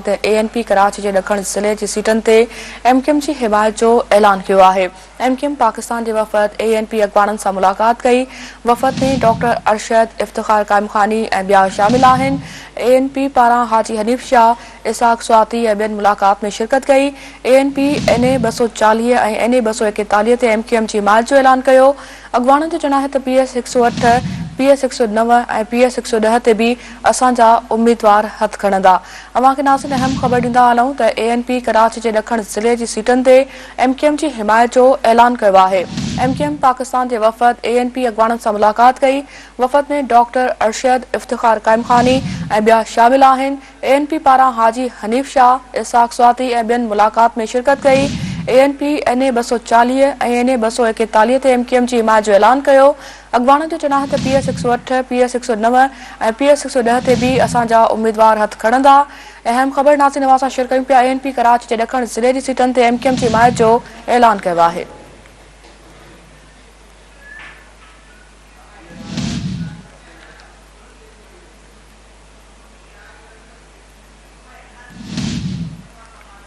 ته اي N P Karachi جي ڏکڻ ضلعي جي سيٽن تي ايم ڪيو ايم جي حمايت جو اعلان ڪيو آهي. ايم ڪيو ايم پاڪستان جي وفد اي اين پي اڳواڻن سان ملاقات ڪئي. وفد ۾ ڊاڪٽر ارشد، افتخار قائمخاني ۽ ٻيا شامل آهن. اي اين پي پاران حاجي حنيف شاهه، اسحاق سواتي ۽ ٻين ملاقات ۾ شرڪت ڪئي. اي اين پي اين اي 240 ۽ اين اي 241 تي ايم ڪيو ايم جي حمايت جو اعلان ڪيو. اڳواڻن جو چوڻ آهي ته P S 108، P S 109 ۽ P S 110 تي به اسان جا اميدوار هٿ کڻندا. اوهان کي ناظرين اهم خبر ڏيندا هلون ته اي اين پي ڪراچي جي ڏکڻ ضلعي جي سيٽن تي ايم ڪيو ايم جي حمايت جو اعلان ڪيو آهي. ايم ڪيو ايم پاڪستان جي وفد اي اين پي اڳواڻن سان ملاقات ڪئي. وفد ۾ ڊاڪٽر ارشد، افتخار قائمخاني ۽ ٻيا شامل آهن. اي اين پي پاران حاجي حنيف شاهه، اسحاق سواتي ۽ ٻين ملاقات ۾ شرڪت ڪئي. اي اين پي اين اي 240 ۽ اين اي 241 تي ايم ڪيو ايم جي حمايت جو اعلان ڪيو. اڳواڻن جو چوڻ آهي ته P S 108، P S 109 ۽ P S 110 تي به اسان جا اميدوار هٿ کڻندا. اهم خبر ناظرين اوهان سان شيئر ڪيون پيا اي اين پي ڪراچي جي ڏکڻ ضلعي جي سيٽن تي ايم ڪيو ايم جي حمايت جو اعلان ڪيو آهي.